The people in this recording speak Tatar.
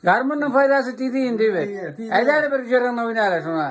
Гармунның файдасы тиде инде бит. Тиде, тиде. Әйдә әле бер җырыңны уйна әле шуңа.